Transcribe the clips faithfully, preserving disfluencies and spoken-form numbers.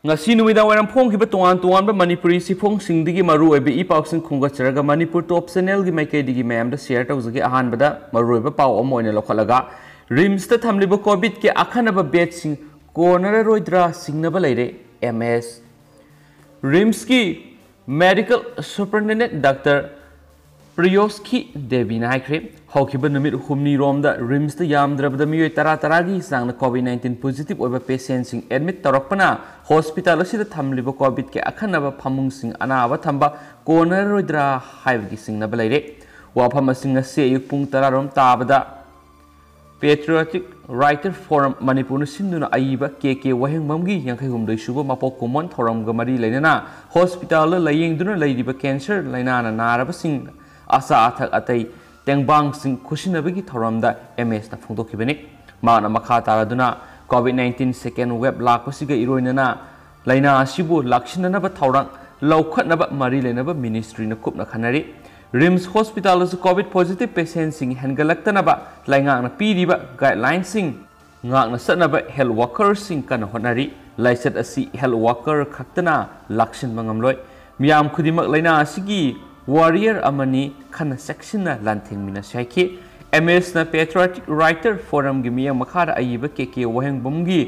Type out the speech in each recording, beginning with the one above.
ꯉꯁꯤ ꯅꯨꯃꯤꯗꯥꯡ ꯋꯥꯏꯔꯝ ꯐꯣꯡꯈꯤꯕ ꯇꯣꯉꯥꯟ ꯇꯣꯉꯥꯟꯕ ꯃꯅꯤꯄꯨꯔꯤ ꯆꯦꯐꯣꯡꯁꯤꯡꯗꯒꯤ ꯃꯔꯨꯑꯣꯏꯕ ꯏ ꯄꯥꯎꯁꯤꯡ ꯈꯣꯝꯒꯠꯆꯔꯒ ꯃꯅꯤꯄꯨꯔ ꯇꯣꯞ ꯆꯦꯅꯦꯜꯒꯤ ꯃꯥꯏꯀꯩꯗꯒꯤ ꯃꯌꯥꯝꯗ ꯁꯤꯌꯔ ꯇꯧꯖꯒꯦ꯫ ꯑꯍꯥꯟꯕꯗ ꯃꯔꯨꯑꯣꯏꯕ ꯄꯥꯎ ꯑꯃ ꯑꯣꯏꯅ ꯂꯧꯈꯠꯂꯒ, ꯔꯤꯝꯁꯇ ꯊꯝꯂꯤꯕ ꯀꯣꯚꯤꯗꯀꯤ ꯑꯈꯟꯅꯕ ꯕꯦꯗꯁꯤꯡ ꯀꯣꯟꯅꯔꯔꯣꯏꯗ꯭ꯔꯥ ꯆꯤꯡꯅꯕ ꯂꯩꯔꯦ ꯑꯦꯝ ꯑꯦꯁ꯫ ꯔꯤꯝꯁꯀꯤ ꯃꯦꯗꯤꯀꯦꯜ ꯁꯨꯄꯔꯤꯟꯇꯦꯟꯗꯦꯟꯠ ꯗꯥꯛꯇꯔ ꯄ꯭ꯔꯤꯌꯣꯁꯈꯤ ꯗꯦꯕꯤꯅ ꯍꯥꯏꯈ꯭ꯔꯦ, ꯍꯧꯈꯤꯕ ꯅꯨꯃꯤꯠ ꯍꯨꯝꯅꯤꯔꯣꯝꯗ ꯔꯤꯝꯁꯇ ꯌꯥꯝꯗ꯭ꯔꯕꯗ ꯃꯤꯑꯣꯏ ꯇꯔꯥ ꯇꯔꯥꯒꯤ ꯆꯥꯡꯅ ꯀꯣꯚꯤꯗ ꯅꯥꯏꯟꯇꯤꯟ ꯄꯣꯖꯤꯇꯤꯚ ꯑꯣꯏꯕ ꯄꯦꯁꯦꯟꯠꯁꯤꯡ ꯑꯦꯗꯃꯤꯠ ꯇꯧꯔꯛꯄꯅ ꯍꯣꯁꯄꯤꯇꯥꯜ ꯑꯁꯤꯗ ꯊꯝꯂꯤꯕ ꯀꯣꯚꯤꯗꯀꯤ ꯑꯈꯟꯅꯕ ꯐꯃꯨꯡꯁꯤꯡ ꯑꯅꯥꯕ ꯊꯝꯕ ꯀꯣꯟꯅꯔꯔꯣꯏꯗ꯭ꯔꯥ ꯍꯥꯏꯕꯒꯤ ꯆꯤꯡꯅꯕ ꯂꯩꯔꯦ꯫ ꯋꯥꯐꯝ ꯑꯁꯤ ꯉꯁꯤ ꯑꯌꯨꯛ ꯄꯨꯡ ꯇꯔꯥꯔꯣꯝ ꯇꯥꯕꯗ ꯄꯦꯇ꯭ꯔꯤꯌꯣꯇꯤꯛ ꯔꯥꯏꯇꯔ ꯐꯣꯔꯝ ꯃꯅꯤꯄꯨꯔꯅ ꯁꯤꯟꯗꯨꯅ ꯑꯏꯕ ꯀꯦ ꯀꯦ ꯋꯥꯍꯦꯡꯕꯝꯒꯤ ꯌꯥꯡꯈꯩ ꯍꯨꯝꯗꯣꯏ ꯁꯨꯕ ꯃꯄꯣꯛ ꯀꯨꯝꯑꯣꯟ ꯊꯧꯔꯝꯒ ꯃꯔꯤ ꯂꯩꯅꯅ ꯍꯣꯁꯄꯤꯇꯥꯜꯗ ꯂꯥꯌꯦꯡꯗꯨꯅ ꯂꯩꯔꯤꯕ ꯀꯦꯟꯁꯔ ꯂꯥꯏꯅꯥꯅ ꯅꯥꯔꯕꯁꯤꯡ ꯑꯆꯥ ꯑꯊꯛ ꯑꯇꯩ ꯇꯦꯡꯕꯥꯡꯁꯤꯡ ꯈꯨꯠꯁꯤꯟꯅꯕꯒꯤ ꯊꯧꯔꯝꯗ ꯑꯦꯝ ꯑꯦꯁꯅ ꯐꯣꯡꯗꯣꯛꯈꯤꯕꯅꯤ꯫ ꯃꯍꯥꯛꯅ ꯃꯈꯥ ꯇꯥꯔꯗꯨꯅ ꯀꯣꯚꯤꯗ ꯅꯥꯏꯟꯇꯤꯟ ꯁꯦꯀꯦꯟ ꯋꯦꯕ ꯂꯥꯛꯄꯁꯤꯒ ꯏꯔꯣꯏꯅꯅ ꯂꯥꯏꯅꯥ ꯑꯁꯤꯕꯨ ꯂꯥꯛꯁꯤꯟꯅꯅꯕ ꯊꯧꯔꯥꯡ ꯂꯧꯈꯠꯅꯕ ꯃꯔꯤ ꯂꯩꯅꯕ ꯃꯤꯅꯤꯁꯇ꯭ꯔꯤꯅ ꯀꯨꯞꯅ ꯈꯟꯅꯔꯤ꯫ ꯔꯤꯝꯁ ꯍꯣꯁꯄꯤꯇꯥꯜꯗꯁꯨ ꯀꯣꯚꯤꯗ ꯄꯣꯖꯤꯇꯤꯚ ꯄꯦꯁꯦꯟꯠꯁꯤꯡ ꯍꯦꯟꯒꯠꯂꯛꯇꯅꯕ ꯂꯩꯉꯥꯛꯅ ꯄꯤꯔꯤꯕ ꯒꯥꯏꯗꯂꯥꯏꯟꯁꯤꯡ ꯉꯥꯛꯅ ꯆꯠꯅꯕ ꯍꯦꯜꯊ ꯋꯥꯀꯔꯁꯤꯡ ꯀꯟꯅ ꯍꯣꯠꯅꯔꯤ꯫ ꯂꯥꯏꯆꯠ ꯑꯁꯤ ꯍꯦꯜꯊ ꯋꯥꯀꯔ ꯈꯛꯇꯅ ꯂꯥꯛꯁꯤꯟꯕ ꯉꯝꯂꯣꯏ꯫ ꯃꯤꯌꯥꯝ ꯈꯨꯗꯤꯡꯃꯛ ꯂꯥꯏꯅꯥ ꯑꯁꯤꯒꯤ ꯋꯥꯔꯤꯌꯔ ꯑꯃꯅꯤ, ꯈꯟꯅ ꯆꯦꯛꯁꯤꯟꯅ ꯂꯥꯟꯊꯦꯡꯃꯤꯟꯅꯁꯤ ꯍꯥꯏꯈꯤ꯫ ꯑꯦꯝ ꯑꯦꯁꯅ ꯄꯦꯇ꯭ꯔꯤꯌꯣꯇꯤꯛ ꯔꯥꯏꯇꯔ ꯐꯣꯔꯝꯒꯤ ꯃꯤꯌꯦꯡ ꯃꯈꯥꯗ ꯑꯏꯕ ꯀꯦ ꯀꯦ ꯋꯥꯍꯦꯡꯕꯝꯒꯤ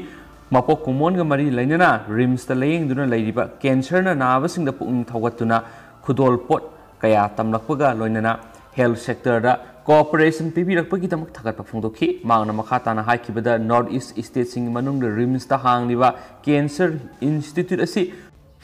ꯃꯄꯣꯛ ꯀꯨꯝꯑꯣꯟꯒ ꯃꯔꯤ ꯂꯩꯅꯅ ꯔꯤꯝꯁꯇ ꯂꯥꯌꯦꯡꯗꯨꯅ ꯂꯩꯔꯤꯕ ꯀꯦꯟꯁꯔꯅ ꯅꯥꯕꯁꯤꯡꯗ ꯄꯨꯛꯅꯤꯡ ꯊꯧꯒꯠꯇꯨꯅ ꯈꯨꯗꯣꯜꯄꯣꯠ ꯀꯌꯥ ꯇꯝꯂꯛꯄꯒ ꯂꯣꯏꯅꯅ ꯍꯦꯜꯊ ꯁꯦꯛꯇꯔꯗ ꯀꯣꯑꯣꯄꯔꯦꯁꯟ ꯄꯤꯕꯤꯔꯛꯄꯒꯤꯗꯃꯛ ꯊꯥꯒꯠꯄ ꯐꯣꯡꯗꯣꯛꯈꯤ꯫ ꯃꯍꯥꯛꯅ ꯃꯈꯥ ꯇꯥꯅ ꯍꯥꯏꯈꯤꯕꯗ, ꯅꯣꯔꯠ ꯏꯁ ꯁ꯭ꯇꯦꯠꯁꯤꯡꯒꯤ ꯃꯅꯨꯡꯗ ꯔꯤꯝꯁꯇ ꯍꯥꯡꯂꯤꯕ ꯀꯦꯟꯁꯔ ꯏꯟꯁꯇꯤꯇ꯭ꯌꯨꯠ ꯑꯁꯤ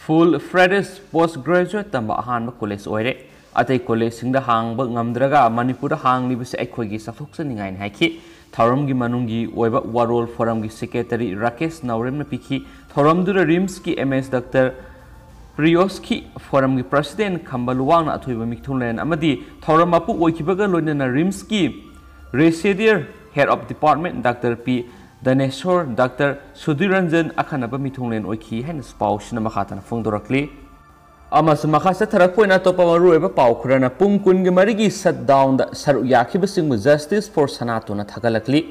ꯐꯨꯜ ꯐ꯭ꯂꯦꯖ ꯄꯣꯁ ꯒ꯭ꯔꯦꯖꯨꯑꯦꯠ ꯇꯝꯕ ꯑꯍꯥꯟꯕ ꯀꯣꯂꯦꯖ ꯑꯣꯏꯔꯦ꯫ ꯑꯇꯩ ꯀꯣꯂꯦꯖꯁꯤꯡꯗ ꯍꯥꯡꯕ ꯉꯝꯗ꯭ꯔꯒ ꯃꯅꯤꯄꯨꯔꯗ ꯍꯥꯡꯂꯤꯕꯁꯤ ꯑꯩꯈꯣꯏꯒꯤ ꯆꯥꯎꯊꯣꯛꯆꯅꯤꯡꯉꯥꯏꯅꯤ ꯍꯥꯏꯈꯤ꯫ ꯊꯧꯔꯝꯒꯤ ꯃꯅꯨꯡꯒꯤ ꯑꯣꯏꯕ ꯋꯥꯔꯣꯜ ꯐꯣꯔꯝꯒꯤ ꯁꯦꯀ꯭ꯔꯦꯇꯔꯤ ꯔꯥꯀꯦꯁ ꯅꯥꯎꯔꯦꯝꯅ ꯄꯤꯈꯤ꯫ ꯊꯧꯔꯝꯗꯨꯗ ꯔꯤꯝꯁꯀꯤ ꯑꯦꯝ ꯑꯦꯁ ꯗꯥꯛꯇꯔ ꯄ꯭ꯔꯤꯌꯣꯁꯈꯤ, ꯐꯣꯔꯝꯒꯤ ꯄ꯭ꯔꯁꯤꯗꯦꯟꯠ ꯈꯝꯕ ꯂꯨꯋꯥꯡꯅ ꯑꯊꯣꯏꯕ ꯃꯤꯊꯨꯡꯂꯦꯟ ꯑꯃꯗꯤ ꯊꯧꯔꯝ ꯃꯄꯨ ꯑꯣꯏꯈꯤꯕꯒ ꯂꯣꯏꯅꯅ ꯔꯤꯝꯁꯀꯤ ꯔꯦꯁꯤꯗꯤꯌꯔ head of department doctor P Dhaneshor, doctor Sudhir Ranjan ꯑꯈꯟꯅꯕ ꯃꯤꯊꯨꯡꯂꯦꯟ ꯑꯣꯏꯈꯤ ꯍꯥꯏꯅ ꯄꯥꯎꯁꯤꯅ ꯃꯈꯥ ꯇꯥꯅ ꯐꯣꯡꯗꯣꯔꯛꯂꯤ꯫ ꯑꯃꯁꯨꯡ ꯃꯈꯥ ꯆꯠꯊꯔꯛꯄ ꯑꯣꯏꯅ ꯑꯇꯣꯞꯄ ꯃꯔꯨꯑꯣꯏꯕ ꯄꯥꯎ ꯈꯔꯅ ꯄꯨꯡ ꯀꯨꯟꯒ ꯃꯔꯤꯒꯤ ꯁꯠꯗꯥꯎꯟꯗ ꯁꯔꯨꯛ ꯌꯥꯈꯤꯕꯁꯤꯡꯕꯨ ꯖꯁꯇꯤꯁ ꯐꯣꯔ ꯁꯅꯥꯇꯣꯟꯅ ꯊꯥꯒꯠꯂꯛꯂꯤ꯫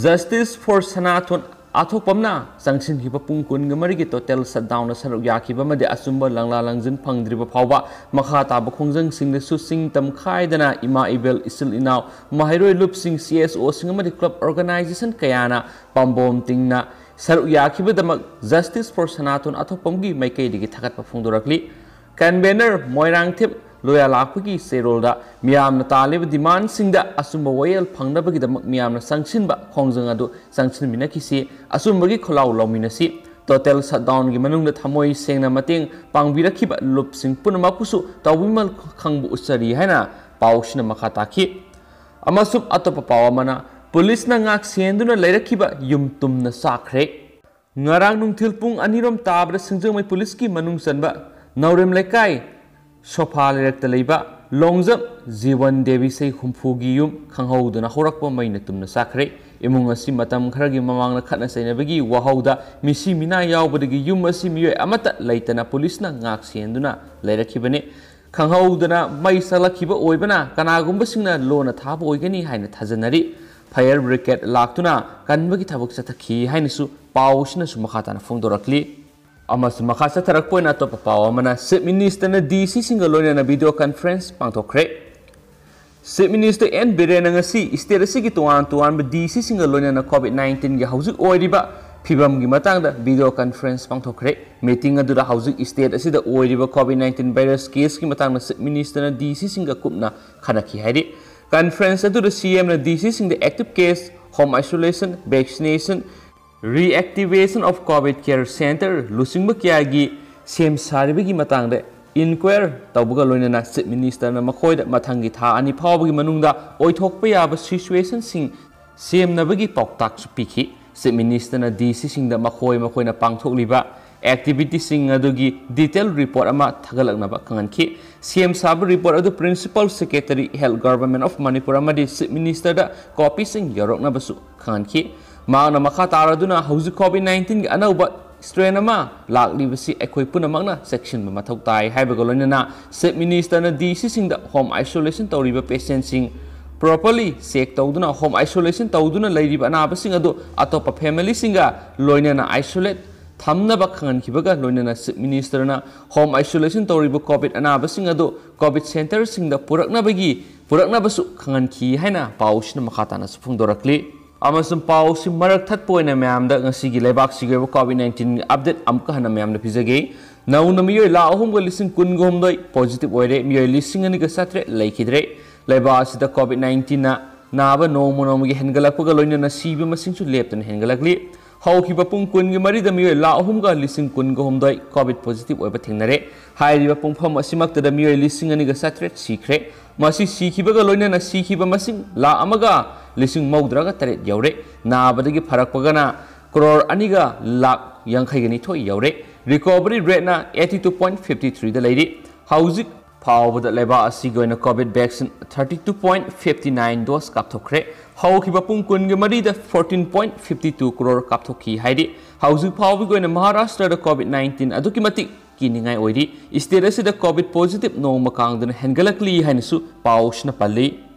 ꯖꯁꯇꯤꯁ ꯐꯣꯔ ꯁꯅꯥꯇꯣꯟ ꯑꯊꯣꯛꯄꯝꯅ ꯆꯪꯁꯤꯟꯈꯤꯕ ꯄꯨꯡ ꯀꯨꯟꯒ ꯃꯔꯤꯒꯤ total shutdownꯗ ꯁꯔꯨꯛ ꯌꯥꯈꯤꯕ ꯑꯃꯗꯤ ꯑꯆꯨꯝꯕ ꯂꯪꯂꯥ ꯂꯪꯖꯤꯟ ꯐꯪꯗ꯭ꯔꯤꯕ ꯐꯥꯎꯕ ꯃꯈꯥ ꯇꯥꯕ ꯈꯣꯡꯖꯪꯁꯤꯡꯗꯁꯨ ꯆꯤꯡ ꯇꯝꯈꯥꯏꯗꯅ ꯏꯃꯥ ꯏꯕꯦꯜ, ꯏꯆꯤꯜ ꯏꯅꯥꯎ, ꯃꯍꯩꯔꯣꯏ ꯂꯨꯞꯁꯤꯡ, CSOꯁꯤꯡ ꯑꯃꯗꯤ club organisation ꯀꯌꯥꯅ ꯄꯥꯝꯕꯣꯝ ꯇꯤꯡꯅ ꯁꯔꯨꯛ ꯌꯥꯈꯤꯕꯗꯃꯛ Justice for ꯁꯅꯥꯇꯣꯟ ꯑꯊꯣꯛꯄꯝꯒꯤ ꯃꯥꯏꯀꯩꯗꯒꯤ ꯊꯥꯒꯠꯄ ꯐꯣꯡꯗꯣꯔꯛꯂꯤ꯫ Convener ꯃꯣꯏꯔꯥꯡꯊꯦꯝ ꯂꯣꯌꯥ ꯂꯥꯛꯄꯒꯤ ꯆꯦꯔꯣꯜꯗ ꯃꯤꯌꯥꯝꯅ ꯇꯥꯜꯂꯤꯕ demandꯁꯤꯡꯗ ꯑꯆꯨꯝꯕ ꯋꯥꯌꯦꯜ ꯐꯪꯅꯕꯒꯤꯗꯃꯛ ꯃꯤꯌꯥꯝꯅ ꯆꯪꯁꯤꯟꯕ ꯈꯣꯡꯖꯪ ꯑꯗꯨ ꯆꯪꯁꯤꯟꯃꯤꯟꯅꯈꯤꯁꯤ, ꯑꯆꯨꯝꯕꯒꯤ ꯈꯣꯜꯂꯥꯎ ꯂꯧꯃꯤꯟꯅꯁꯤ꯫ Total shutdownꯒꯤ ꯃꯅꯨꯡꯗ ꯊꯃꯣꯏ ꯁꯦꯡꯅ ꯃꯇꯦꯡ ꯄꯥꯡꯕꯤꯔꯛꯈꯤꯕ ꯂꯨꯞꯁꯤꯡ ꯄꯨꯝꯅꯃꯛꯄꯨꯁꯨ ꯇꯥꯎꯕꯤꯃꯜ ꯈꯪꯕ ꯎꯠꯆꯔꯤ ꯍꯥꯏꯅ ꯄꯥꯎꯁꯤꯅ ꯃꯈꯥ ꯇꯥꯈꯤ꯫ ꯑꯃꯁꯨꯡ ꯑꯇꯣꯞꯄ ꯄꯥꯎ ꯑꯃꯅ, ꯄꯨꯂꯤꯁꯅ ꯉꯥꯛ ꯁꯦꯟꯗꯨꯅ ꯂꯩꯔꯛꯈꯤꯕ ꯌꯨꯝ ꯇꯨꯝꯅ ꯆꯥꯈ꯭ꯔꯦ꯫ ꯉꯔꯥꯡ ꯅꯨꯡꯊꯤꯜ ꯄꯨꯡ ꯑꯅꯤꯔꯣꯝ ꯇꯥꯕꯗ ꯁꯤꯡꯖꯃꯩ ꯄꯨꯂꯤꯁꯀꯤ ꯃꯅꯨꯡ ꯆꯟꯕ ꯅꯥꯎꯔꯦꯝ ꯂꯩꯀꯥꯏ ꯁꯣꯐꯥ ꯂꯩꯔꯛꯇ ꯂꯩꯕ ꯂꯣꯡꯖꯝ ꯖꯤꯋꯟ ꯗꯦꯕꯤ ꯆꯍꯤ ꯍꯨꯝꯐꯨꯒꯤ ꯌꯨꯝ ꯈꯪꯍꯧꯗꯅ ꯍꯧꯔꯛꯄ ꯃꯩꯅ ꯇꯨꯝꯅ ꯆꯥꯈ꯭ꯔꯦ꯫ ꯏꯃꯨꯡ ꯑꯁꯤ ꯃꯇꯝ ꯈꯔꯒꯤ ꯃꯃꯥꯡꯗ ꯈꯠꯅ ꯆꯩꯅꯕꯒꯤ ꯋꯥꯍꯧꯗ ꯃꯤꯁꯤ ꯃꯤꯅꯥ ꯌꯥꯎꯕꯗꯒꯤ ꯌꯨꯝ ꯑꯁꯤ ꯃꯤꯑꯣꯏ ꯑꯃꯠꯇ ꯂꯩꯇꯅ ꯄꯨꯂꯤꯁꯅ ꯉꯥꯛ ꯁꯦꯟꯗꯨꯅ ꯂꯩꯔꯛꯈꯤꯕꯅꯤ꯫ ꯈꯪꯍꯧꯗꯅ ꯃꯩ ꯆꯥꯛꯂꯛꯈꯤꯕ ꯑꯣꯏꯕꯅ ꯀꯅꯥꯒꯨꯝꯕꯁꯤꯡꯅ ꯂꯣꯟꯅ ꯊꯥꯕ ꯑꯣꯏꯒꯅꯤ ꯍꯥꯏꯅ ꯊꯥꯖꯅꯔꯤ꯫ Fire brigade ꯂꯥꯛꯇꯨꯅ ꯀꯟꯕꯒꯤ ꯊꯕꯛ ꯆꯠꯊꯈꯤ ꯍꯥꯏꯅꯁꯨ ꯄꯥꯎꯁꯤꯅꯁꯨ ꯃꯈꯥ ꯇꯥꯅ ꯐꯣꯡꯗꯣꯔꯛꯂꯤ꯫ ꯑꯃꯁꯨꯡ ꯃꯈꯥ ꯆꯠꯊꯔꯛꯄ ꯑꯣꯏꯅ ꯑꯇꯣꯞꯄ ꯄꯥꯎ ꯑꯃꯅ, Chief Ministerꯅ DCꯁꯤꯡꯒ ꯂꯣꯏꯅꯅ video conference ꯄꯥꯡꯊꯣꯛꯈ꯭ꯔꯦ꯫ Chief Minister N ꯕꯤꯔꯦꯟꯅ ꯉꯁꯤ state ꯑꯁꯤꯒꯤ ꯇꯣꯉꯥꯟ ꯇꯣꯉꯥꯟꯕ DCꯁꯤꯡꯒ ꯂꯣꯏꯅꯅ COVID nineteenꯒꯤ ꯍꯧꯖꯤꯛ ꯑꯣꯏꯔꯤꯕ ꯐꯤꯕꯝꯒꯤ ꯃꯇꯥꯡꯗ video conference ꯄꯥꯡꯊꯣꯛꯈ꯭ꯔꯦ꯫ Meeting ꯑꯗꯨꯗ ꯍꯧꯖꯤꯛ state ꯑꯁꯤꯗ ꯑꯣꯏꯔꯤꯕ COVID nineteen virus caseꯀꯤ ꯃꯇꯥꯡꯗ Chief Ministerꯅ DCꯁꯤꯡꯒ ꯀꯨꯞꯅ ꯈꯟꯅꯈꯤ ꯍꯥꯏꯔꯤ꯫ Conference ꯑꯗꯨꯗ CMꯅ DCꯁꯤꯡꯗ active case, home isolation, vaccination, reactivation of COVID care center ꯂꯨꯆꯤꯡꯕ ꯀꯌꯥꯒꯤ ꯁꯦꯝ ꯁꯥꯔꯤꯕꯒꯤ ꯃꯇꯥꯡꯗ inquire ꯇꯧꯕꯒ ꯂꯣꯏꯅꯅ Chief Ministerꯅ ꯃꯈꯣꯏꯗ ꯃꯊꯪꯒꯤ ꯊꯥ ꯑꯅꯤ ꯐꯥꯎꯕꯒꯤ ꯃꯅꯨꯡꯗ ꯑꯣꯏꯊꯣꯛꯄ ꯌꯥꯕ situationꯁꯤꯡ ꯁꯦꯝꯅꯕꯒꯤ ꯄꯥꯎꯇꯥꯛꯁꯨ ꯄꯤꯈꯤ꯫ Chief Ministerꯅ DCꯁꯤꯡꯗ ꯃꯈꯣꯏ ꯃꯈꯣꯏꯅ ꯄꯥꯡꯊꯣꯛꯂꯤꯕ activityꯁꯤꯡ ꯑꯗꯨꯒꯤ detail report ꯑꯃ ꯊꯥꯒꯠꯂꯛꯅꯕ ꯈꯪꯍꯟꯈꯤ꯫ ꯁꯦꯝ ꯁꯥꯕ report ꯑꯗꯨ Principal Secretary, Health, Government of Manipur ꯑꯃꯗꯤ Chief Ministerꯗ copyꯁꯤꯡ ꯌꯧꯔꯛꯅꯕꯁꯨ ꯈꯪꯍꯟꯈꯤ꯫ ꯃꯍꯥꯛꯅ ꯃꯈꯥ ꯇꯥꯔꯗꯨꯅ ꯍꯧꯖꯤꯛ COVID nineteenꯒꯤ ꯑꯅꯧꯕ strain ꯑꯃ ꯂꯥꯛꯂꯤꯕꯁꯤ ꯑꯩꯈꯣꯏ ꯄꯨꯝꯅꯃꯛꯅ ꯆꯦꯛꯁꯤꯟꯕ ꯃꯊꯧ ꯇꯥꯏ ꯍꯥꯏꯕꯒ ꯂꯣꯏꯅꯅ Chief Ministerꯅ DCꯁꯤꯡꯗ home isolation ꯇꯧꯔꯤꯕ patientꯁꯤꯡ properly check ꯇꯧꯗꯨꯅ home isolation ꯇꯧꯗꯨꯅ ꯂꯩꯔꯤꯕ ꯑꯅꯥꯕꯁꯤꯡ ꯑꯗꯨ ꯑꯇꯣꯞꯄ family ꯁꯤꯡꯒ ꯂꯣꯏꯅꯅ isolate ꯊꯝꯅꯕ ꯈꯪꯍꯟꯈꯤꯕꯒ ꯂꯣꯏꯅꯅ Chief Minister ꯅ home isolation ꯇꯧꯔꯤꯕ COVID ꯑꯅꯥꯕꯁꯤꯡ ꯑꯗꯨ COVID centre ꯁꯤꯡꯗ ꯄꯨꯔꯛꯅꯕꯒꯤ ꯄꯨꯔꯛꯅꯕꯁꯨ ꯈꯪꯍꯟꯈꯤ ꯍꯥꯏꯅ ꯄꯥꯎꯁꯤꯅ ꯃꯈꯥ ꯇꯥꯅꯁꯨ ꯐꯣꯡꯗꯣꯔꯛꯂꯤ꯫ ꯑꯃꯁꯨꯡ ꯄꯥꯎꯁꯤ ꯃꯔꯛ ꯊꯠꯄ ꯑꯣꯏꯅ ꯃꯌꯥꯝꯗ ꯉꯁꯤꯒꯤ ꯂꯩꯕꯥꯛꯁꯤꯒꯤ ꯑꯣꯏꯕ COVID nineteen ꯒꯤ update ꯑꯃꯨꯛꯀ ꯍꯟꯅ ꯃꯌꯥꯝꯗ ꯄꯤꯖꯒꯦ꯫ ꯅꯧꯅ ꯃꯤꯑꯣꯏ ꯂꯥꯈ ꯑꯍꯨꯝꯒ ꯂꯤꯁꯤꯡ ꯀꯨꯟꯒ ꯍꯨꯝꯗꯣꯏ positive ꯑꯣꯏꯔꯦ, ꯃꯤꯑꯣꯏ ꯂꯤꯁꯤꯡ ꯑꯅꯤꯒ ꯆꯥꯇ꯭ꯔꯦꯠ ꯂꯩꯈꯤꯗ꯭ꯔꯦ꯫ ꯂꯩꯕꯥꯛ ꯑꯁꯤꯗ COVID nineteen ꯅ ꯅꯥꯕ ꯅꯣꯡꯃ ꯅꯣꯡꯃꯒꯤ ꯍꯦꯟꯒꯠꯂꯛꯄꯒ ꯂꯣꯏꯅꯅ ꯁꯤꯕ ꯃꯁꯤꯡꯁꯨ ꯂꯦꯞꯇꯅ ꯍꯦꯟꯒꯠꯂꯛꯂꯤ꯫ ꯍꯧꯈꯤꯕ ꯄꯨꯡ ꯀꯨꯟꯒꯤ ꯃꯔꯤꯗ ꯃꯤꯑꯣꯏ ꯂꯥꯈ ꯑꯍꯨꯝꯒ ꯂꯤꯁꯤꯡ ꯀꯨꯟꯒ ꯍꯨꯝꯗꯣꯏ COVID positive ꯑꯣꯏꯕ ꯊꯦꯡꯅꯔꯦ꯫ ꯍꯥꯏꯔꯤꯕ ꯄꯨꯡꯐꯝ ꯑꯁꯤꯃꯛꯇꯗ ꯃꯤꯑꯣꯏ ꯂꯤꯁꯤꯡ ꯑꯅꯤꯒ ꯆꯥꯇ꯭ꯔꯦꯠ ꯁꯤꯈ꯭ꯔꯦ꯫ ꯃꯁꯤ ꯁꯤꯈꯤꯕꯒ ꯂꯣꯏꯅꯅ ꯁꯤꯈꯤꯕ ꯃꯁꯤꯡ ꯂꯥꯈ ꯑꯃꯒ ꯂꯤꯁꯤꯡ ꯃꯧꯗ꯭ꯔꯥꯒ ꯇꯔꯦꯠ ꯌꯧꯔꯦ꯫ ꯅꯥꯕꯗꯒꯤ ꯐꯔꯛꯄꯒꯅ ꯀ꯭ꯔꯣꯔ ꯑꯅꯤꯒ ꯂꯥꯈ ꯌꯥꯡꯈꯩꯒ ꯅꯤꯊꯣꯏ ꯌꯧꯔꯦ꯫ Recovery rate ꯅ eighty two point fifty three ꯗ ꯂꯩꯔꯤ꯫ ꯍꯧꯖꯤꯛ ꯐꯥꯎꯕꯗ ꯂꯩꯕꯥꯛ ꯑꯁꯤꯒꯤ ꯑꯣꯏꯅ COVID vaccine thirty two point fifty nine dose ꯀꯥꯞꯊꯣꯛꯈ꯭ꯔꯦ꯫ ꯍꯧꯈꯤꯕ ꯄꯨꯡ ꯀꯨꯟꯒ ꯃꯔꯤꯗ fourteen point fifty two crore ꯀꯥꯞꯊꯣꯛꯈꯤ ꯍꯥꯏꯔꯤ꯫ ꯍꯧꯖꯤꯛ ꯐꯥꯎꯕꯒꯤ ꯑꯣꯏꯅ ꯃꯍꯥꯔꯥꯁꯇ꯭ꯔꯗ COVID nineteen ꯑꯗꯨꯛꯀꯤ ꯃꯇꯤꯛ ꯀꯤꯅꯤꯡꯉꯥꯏ ꯑꯣꯏꯔꯤ꯫ State ꯑꯁꯤꯗ COVID positive ꯅꯣꯡꯃ ꯀꯥꯡꯗꯅ ꯍꯦꯟꯒꯠꯂꯛꯂꯤ ꯍꯥꯏꯅꯁꯨ ꯄꯥꯎꯁꯤꯅ ꯄꯜꯂꯤ꯫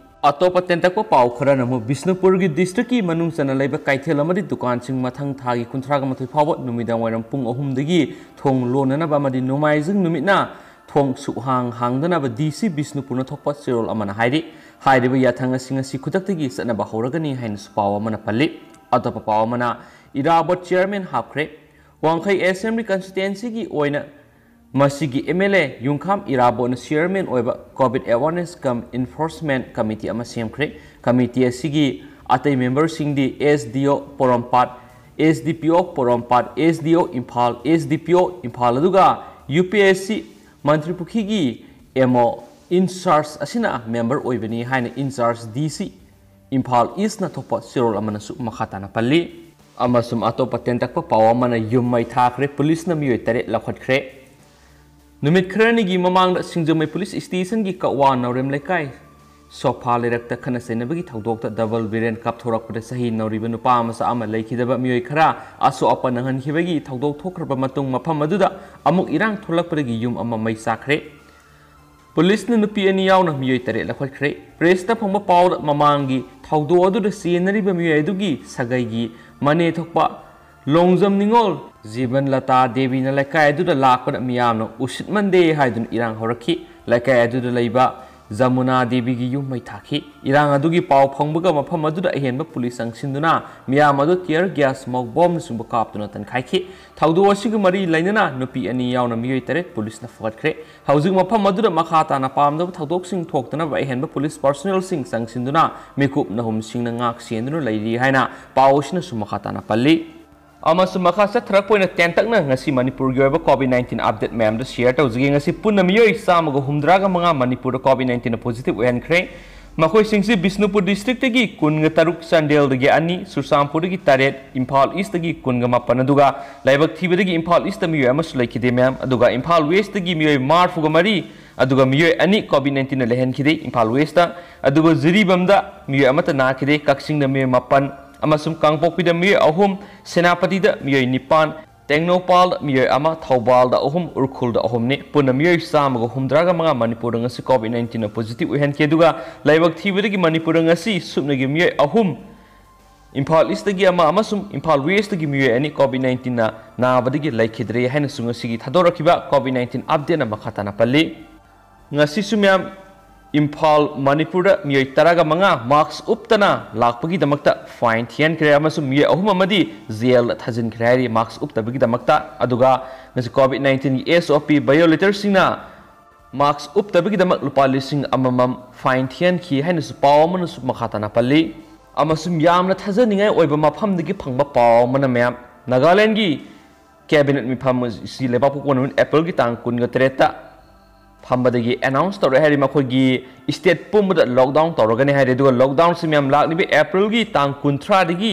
ꯑꯇꯣꯞꯄ ꯇꯦꯟꯇꯛꯄ ꯄꯥꯎ ꯈꯔꯅ ꯑꯃꯨꯛ ꯕꯤꯁꯅꯨꯄꯨꯔꯒꯤ district ꯀꯤ ꯃꯅꯨꯡ ꯆꯟꯅ ꯂꯩꯕ ꯀꯩꯊꯦꯜ ꯑꯃꯗꯤ ꯗꯨꯀꯥꯟꯁꯤꯡ ꯃꯊꯪ ꯊꯥꯒꯤ ꯀꯨꯟꯊ꯭ꯔꯥꯒ ꯃꯥꯊꯣꯏ ꯐꯥꯎꯕ ꯅꯨꯃꯤꯗꯥꯡ ꯋꯥꯏꯔꯝ ꯄꯨꯡ ꯑꯍꯨꯝꯗꯒꯤ ꯊꯣꯡ ꯂꯣꯟꯅꯅꯕ ꯑꯃꯗꯤ ꯅꯣꯡꯃꯥꯏꯖꯤꯡ ꯅꯨꯃꯤꯠꯅ ꯊꯣꯡ ꯁꯨꯛꯍꯥꯡ ꯍꯥꯡꯗꯅꯕ DC ꯕꯤꯁꯅꯨꯄꯨꯔꯅ ꯊꯣꯛꯄ ꯆꯦꯔꯣꯜ ꯑꯃꯅ ꯍꯥꯏꯔꯤ꯫ ꯍꯥꯏꯔꯤꯕ ꯌꯥꯊꯪ ꯑꯁꯤ ꯉꯁꯤ ꯈꯨꯗꯛꯇꯒꯤ ꯆꯠꯅꯕ ꯍꯧꯔꯒꯅꯤ ꯍꯥꯏꯅꯁꯨ ꯄꯥꯎ ꯑꯃꯅ ꯄꯜꯂꯤ꯫ ꯑꯇꯣꯞꯄ ꯄꯥꯎ ꯑꯃꯅ ꯏꯔꯥꯕꯣꯠ chairman ꯍꯥꯞꯈ꯭ꯔꯦ꯫ ꯋꯥꯡꯈꯩ Assembly constituency ꯒꯤ ꯑꯣꯏꯅ ꯃꯁꯤꯒꯤ MLA ꯌꯨꯝꯈꯥꯝ ꯏꯔꯥꯕꯣꯠꯅ chairman ꯑꯣꯏꯕ COVID awareness cum enforcement committee ꯑꯃ ꯁꯦꯝꯈ꯭ꯔꯦ꯫ Committee ꯑꯁꯤꯒꯤ ꯑꯇꯩ member ꯁꯤꯡꯗꯤ SDO ꯄꯣꯔꯣꯝꯄꯥꯠ, SDPO ꯄꯣꯔꯣꯝꯄꯥꯠ, SDO ꯏꯝꯐꯥꯜ, SDPO ꯏꯝꯐꯥꯜ, ꯑꯗꯨꯒ UPSC ꯃꯟꯇ꯭ꯔꯤꯄꯨꯈ꯭ꯔꯤꯒꯤ MO in charge ꯑꯁꯤꯅ member ꯑꯣꯏꯕꯅꯤ ꯍꯥꯏꯅ in charge DC Imphal East ꯅ ꯊꯣꯛꯄ ꯆꯦꯔꯣꯜ ꯑꯃꯅꯁꯨ ꯃꯈꯥ ꯇꯥꯅ ꯄꯜꯂꯤ꯫ ꯑꯃꯁꯨꯡ ꯑꯇꯣꯞꯄ ꯇꯦꯟꯇꯛꯄ ꯄꯥꯎ ꯑꯃꯅ ꯌꯨꯝ ꯃꯩ ꯊꯥꯈ꯭ꯔꯦ, ꯄꯨꯂꯤꯁꯅ ꯃꯤꯑꯣꯏ ꯇꯔꯦꯠ ꯂꯧꯈꯠꯈ꯭ꯔꯦ꯫ ꯅꯨꯃꯤꯠ ꯈꯔꯅꯤꯒꯤ ꯃꯃꯥꯡꯗ ꯁꯤꯡꯖꯃꯩ ꯄꯨꯂꯤꯁ stationꯒꯤ ꯀꯛꯋꯥ ꯅꯥꯎꯔꯦꯝ ꯂꯩꯀꯥꯏ ꯁꯣꯐꯥ ꯂꯩꯔꯛꯇ ꯈꯠꯅ ꯆꯩꯅꯕꯒꯤ ꯊꯧꯗꯣꯛꯇ double barrel ꯀꯥꯞꯊꯣꯔꯛꯄꯗ ꯆꯍꯤ ꯅꯧꯔꯤꯕ ꯅꯨꯄꯥ ꯃꯆꯥ ꯑꯃ ꯂꯩꯈꯤꯗꯕ, ꯃꯤꯑꯣꯏ ꯈꯔ ꯑꯁꯣꯛ ꯑꯄꯟ ꯅꯪꯍꯟꯈꯤꯕꯒꯤ ꯊꯧꯗꯣꯛ ꯊꯣꯛꯈ꯭ꯔꯕ ꯃꯇꯨꯡ ꯃꯐꯝ ꯑꯗꯨꯗ ꯑꯃꯨꯛ ꯏꯔꯥꯡ ꯊꯣꯛꯂꯛꯄꯗꯒꯤ ꯌꯨꯝ ꯑꯃ ꯃꯩ ꯆꯥꯛꯈ꯭ꯔꯦ꯫ ꯄꯨꯂꯤꯁꯅ ꯅꯨꯄꯤ ꯑꯅꯤ ꯌꯥꯎꯅ ꯃꯤꯑꯣꯏ ꯇꯔꯦꯠ ꯂꯧꯈꯠꯈ꯭ꯔꯦ꯫ ꯄ꯭ꯔꯦꯁꯇ ꯐꯪꯕ ꯄꯥꯎꯗ ꯃꯃꯥꯡꯒꯤ ꯊꯧꯗꯣꯛ ꯑꯗꯨꯗ ꯆꯦꯟꯅꯔꯤꯕ ꯃꯤꯑꯣꯏ ꯑꯗꯨꯒꯤ ꯁꯥꯒꯩꯒꯤ ꯃꯅꯦ ꯊꯣꯛꯄ ꯂꯣꯡꯖꯝ ꯅꯤꯉꯣꯜ ꯖꯤꯕꯟ ꯂꯇꯥ ꯗꯦꯕꯤꯅ ꯂꯩꯀꯥꯏ ꯑꯗꯨꯗ ꯂꯥꯛꯄꯗ ꯃꯤꯌꯥꯝꯅ ꯎꯁꯤꯠꯃꯟꯗꯦ ꯍꯥꯏꯗꯨꯅ ꯏꯔꯥꯡ ꯍꯧꯔꯛꯈꯤ꯫ ꯂꯩꯀꯥꯏ ꯑꯗꯨꯗ ꯂꯩꯕ ꯖꯃꯨꯅꯥ ꯗꯦꯕꯤꯒꯤ ꯌꯨꯝ ꯃꯩ ꯊꯥꯈꯤ꯫ ꯏꯔꯥꯡ ꯑꯗꯨꯒꯤ ꯄꯥꯎ ꯐꯪꯕꯒ ꯃꯐꯝ ꯑꯗꯨꯗ ꯑꯍꯦꯟꯕ ꯄꯨꯂꯤꯁ ꯆꯪꯁꯤꯟꯗꯨꯅ ꯃꯤꯌꯥꯝ ꯑꯗꯨ tear gas, smoke bombꯅꯆꯤꯡꯕ ꯀꯥꯞꯇꯨꯅ ꯇꯟꯈꯥꯏꯈꯤ꯫ ꯊꯧꯗꯣꯛ ꯑꯁꯤꯒ ꯃꯔꯤ ꯂꯩꯅꯅ ꯅꯨꯄꯤ ꯑꯅꯤ ꯌꯥꯎꯅ ꯃꯤꯑꯣꯏ ꯇꯔꯦꯠ ꯄꯨꯂꯤꯁꯅ ꯐꯒꯠꯈ꯭ꯔꯦ꯫ ꯍꯧꯖꯤꯛ ꯃꯐꯝ ꯑꯗꯨꯗ ꯃꯈꯥ ꯇꯥꯅ ꯄꯥꯝꯗꯕ ꯊꯧꯗꯣꯛꯁꯤꯡ ꯊꯣꯛꯇꯅꯕ ꯑꯍꯦꯟꯕ ꯄꯨꯂꯤꯁ personnelꯁꯤꯡ ꯆꯪꯁꯤꯟꯗꯨꯅ ꯃꯤꯀꯨꯞ ꯅꯍꯨꯝꯁꯤꯡꯅ ꯉꯥꯛ ꯁꯦꯟꯗꯨꯅ ꯂꯩꯔꯤ ꯍꯥꯏꯅ ꯄꯥꯎ ꯑꯁꯤꯅꯁꯨ ꯃꯈꯥ ꯇꯥꯅ ꯄꯜꯂꯤ꯫ ꯑꯃꯁꯨꯡ ꯃꯈꯥ ꯆꯠꯊꯔꯛꯄ ꯑꯣꯏꯅ ꯇꯦꯟꯇꯛꯅ ꯉꯁꯤ ꯃꯅꯤꯄꯨꯔꯒꯤ ꯑꯣꯏꯕ COVID nineteen update ꯃꯌꯥꯝꯗꯣ share ꯇꯧꯖꯒꯦ꯫ ꯉꯁꯤ ꯄꯨꯟꯅ ꯃꯤꯑꯣꯏ ꯆꯥꯝꯃꯒ ꯍꯨꯝꯗ꯭ꯔꯥꯒ ꯃꯉꯥ ꯃꯅꯤꯄꯨꯔꯗ COVID nineteenꯅ positive ꯑꯣꯏꯍꯟꯈ꯭ꯔꯦ꯫ ꯃꯈꯣꯏꯁꯤꯡꯁꯤ ꯕꯤꯁꯅꯨꯄꯨꯔ districtꯇꯒꯤ ꯀꯨꯟꯒ ꯇꯔꯨꯛ, ꯆꯥꯟꯗꯦꯜꯗꯒꯤ ꯑꯅꯤ, ꯆꯨꯔꯆꯥꯟꯄꯨꯔꯗꯒꯤ ꯇꯔꯦꯠ, ꯏꯝꯐꯥꯜ Eastꯇꯒꯤ ꯀꯨꯟꯒ ꯃꯥꯄꯟ, ꯑꯗꯨꯒ ꯂꯥꯏꯕꯛ ꯊꯤꯕꯗꯒꯤ ꯏꯝꯐꯥꯜ Eastꯇ ꯃꯤꯑꯣꯏ ꯑꯃꯁꯨ ꯂꯩꯈꯤꯗꯦ ꯃꯌꯥꯝ꯫ ꯑꯗꯨꯒ ꯏꯝꯐꯥꯜ Westꯇꯒꯤ ꯃꯤꯑꯣꯏ ꯃꯔꯤꯐꯨꯒ ꯃꯔꯤ, ꯑꯗꯨꯒ ꯃꯤꯑꯣꯏ ꯑꯅꯤ COVID nineteenꯅ ꯂꯩꯍꯟꯈꯤꯗꯦ ꯏꯝꯐꯥꯜ Westꯇ꯫ ꯑꯗꯨꯒ ꯖꯤꯔꯤꯕꯥꯝꯗ ꯃꯤꯑꯣꯏ ꯑꯃꯠꯇ ꯅꯥꯈꯤꯗꯦ, ꯀꯛꯆꯤꯡꯗ ꯃꯤꯑꯣꯏ ꯃꯥꯄꯟ, ꯑꯃꯁꯨꯡ ꯀꯥꯡꯄꯣꯛꯄꯤꯗ ꯃꯤꯑꯣꯏ ꯑꯍꯨꯝ, ꯁꯦꯅꯥꯄꯇꯤꯗ ꯃꯤꯑꯣꯏ ꯅꯤꯄꯥꯟ, ꯇꯦꯡꯅꯧꯄꯥꯜꯗ ꯃꯤꯑꯣꯏ ꯑꯃ, ꯊꯧꯕꯥꯜꯗ ꯑꯍꯨꯝ, ꯎꯈ꯭ꯔꯨꯜꯗ ꯑꯍꯨꯝꯅꯤ꯫ ꯄꯨꯟꯅ ꯃꯤꯑꯣꯏ ꯆꯥꯝꯃꯒ ꯍꯨꯝꯗ꯭ꯔꯥꯒ ꯃꯉꯥ ꯃꯅꯤꯄꯨꯔꯗ ꯉꯁꯤ COVID nineteenꯅ positive ꯑꯣꯏꯍꯟꯈꯤ꯫ ꯑꯗꯨꯒ ꯂꯥꯏꯕꯛ ꯊꯤꯕꯗꯒꯤ ꯃꯅꯤꯄꯨꯔꯗ ꯉꯁꯤ ꯁꯨꯞꯅꯒꯤ ꯃꯤꯑꯣꯏ ꯑꯍꯨꯝ, ꯏꯝꯐꯥꯜ Eastꯇꯒꯤ ꯑꯃ ꯑꯃꯁꯨꯡ ꯏꯝꯐꯥꯜ Westꯇꯒꯤ ꯃꯤꯑꯣꯏ ꯑꯅꯤ COVID nineteenꯅ ꯅꯥꯕꯗꯒꯤ ꯂꯩꯈꯤꯗ꯭ꯔꯦ ꯍꯥꯏꯅꯁꯨ ꯉꯁꯤꯒꯤ ꯊꯥꯗꯣꯔꯛꯈꯤꯕ COVID nineteen updateꯅ ꯃꯈꯥ ꯇꯥꯅ ꯄꯜꯂꯤ꯫ ꯉꯁꯤꯁꯨ ꯃꯌꯥꯝ ꯏꯝꯐꯥꯜ, ꯃꯅꯤꯄꯨꯔꯗ ꯃꯤꯑꯣꯏ ꯇꯔꯥꯒ ꯃꯉꯥ mask ꯎꯞꯇꯅ ꯂꯥꯛꯄꯒꯤꯗꯃꯛꯇ fine ꯊꯤꯍꯟꯈ꯭ꯔꯦ ꯑꯃꯁꯨꯡ ꯃꯤꯑꯣꯏ ꯑꯍꯨꯝ ꯑꯃꯗꯤ jailꯗ ꯊꯥꯖꯤꯟꯈ꯭ꯔꯦ ꯍꯥꯏꯔꯤ mask ꯎꯞꯇꯕꯒꯤꯗꯃꯛꯇ꯫ ꯑꯗꯨꯒ ꯉꯁꯤ COVID nineteenꯒꯤ SOP violatorꯁꯤꯡꯅ mask ꯎꯞꯇꯕꯒꯤꯗꯃꯛ ꯂꯨꯄꯥ ꯂꯤꯁꯤꯡ ꯑꯃꯃꯝ fine ꯊꯤꯍꯟꯈꯤ ꯍꯥꯏꯅꯁꯨ ꯄꯥꯎ ꯑꯃꯅꯁꯨ ꯃꯈꯥ ꯇꯥꯅ ꯄꯜꯂꯤ꯫ ꯑꯃꯁꯨꯡ ꯌꯥꯝꯅ ꯊꯥꯖꯅꯤꯡꯉꯥꯏ ꯑꯣꯏꯕ ꯃꯐꯝꯗꯒꯤ ꯐꯪꯕ ꯄꯥꯎ ꯑꯃꯅ ꯃꯌꯥꯝ ꯅꯥꯒꯥꯂꯦꯟꯒꯤ cabinet ꯃꯤꯐꯝ ꯑꯁꯤ ꯂꯩꯕꯥꯛꯄꯣꯛꯄ ꯅꯨꯃꯤꯠ Aprilꯒꯤ ꯇꯥꯡ ꯀꯨꯟꯒ ꯇꯔꯦꯠꯇ ꯐꯝꯕꯗꯒꯤ announce ꯇꯧꯔꯛꯑꯦ ꯍꯥꯏꯔꯤ꯫ ꯃꯈꯣꯏꯒꯤ state ꯄꯨꯝꯕꯗ lockdown ꯇꯧꯔꯒꯅꯤ ꯍꯥꯏꯔꯦ꯫ ꯑꯗꯨꯒ lockdownꯁꯤ ꯃꯌꯥꯝ ꯂꯥꯛꯂꯤꯕ Aprilꯒꯤ ꯇꯥꯡ ꯀꯨꯟꯊ꯭ꯔꯥꯗꯒꯤ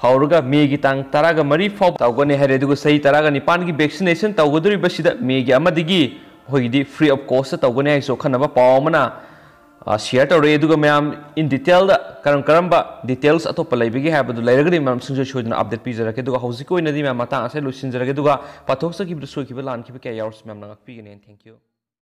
ꯍꯧꯔꯒ Mayꯒꯤ ꯇꯥꯡ ꯇꯔꯥꯒ ꯃꯔꯤ ꯐꯥꯎꯕ ꯇꯧꯒꯅꯤ ꯍꯥꯏꯔꯦ꯫ ꯑꯗꯨꯒ ꯆꯍꯤ ꯇꯔꯥꯒ ꯅꯤꯄꯥꯟꯒꯤ vaccination ꯇꯧꯒꯗꯧꯔꯤꯕꯁꯤꯗ Mayꯒꯤ ꯑꯃꯗꯒꯤ ꯃꯈꯣꯏꯒꯤꯗꯤ free of cost ꯇꯧꯒꯅꯤ ꯍꯥꯏꯁꯨ ꯑꯈꯟꯅꯕ ꯄꯥꯎ ꯑꯃꯅ, ꯑ, share ꯇꯧꯔꯛꯑꯦ꯫ ꯑꯗꯨꯒ ꯃꯌꯥꯝ in detailꯗ ꯀꯔꯝ ꯀꯔꯝꯕ details ꯑꯇꯣꯞꯄ ꯂꯩꯕꯒꯦ ꯍꯥꯏꯕꯗꯨ ꯂꯩꯔꯒꯗꯤ ꯃꯌꯥꯝ ꯁꯨꯡꯁꯣꯏ ꯁꯣꯏꯗꯅ update ꯄꯤꯖꯔꯛꯀꯦ꯫ ꯑꯗꯨꯒ ꯍꯧꯖꯤꯛꯀꯤ ꯑꯣꯏꯅꯗꯤ ꯃꯌꯥꯝ ꯃꯇꯥꯡ ꯑꯁꯤꯗ ꯂꯣꯏꯁꯤꯟꯖꯔꯒꯦ꯫ ꯑꯗꯨꯒ ꯄꯥꯊꯣꯛꯆꯈꯤꯕꯗ ꯁꯣꯏꯈꯤꯕ ꯂꯥꯟꯈꯤꯕ ꯀꯌꯥ ꯌꯥꯎꯔꯁꯨ ꯃꯌꯥꯝꯅ ꯉꯥꯛꯄꯤꯒꯅꯤ꯫ Thank you꯫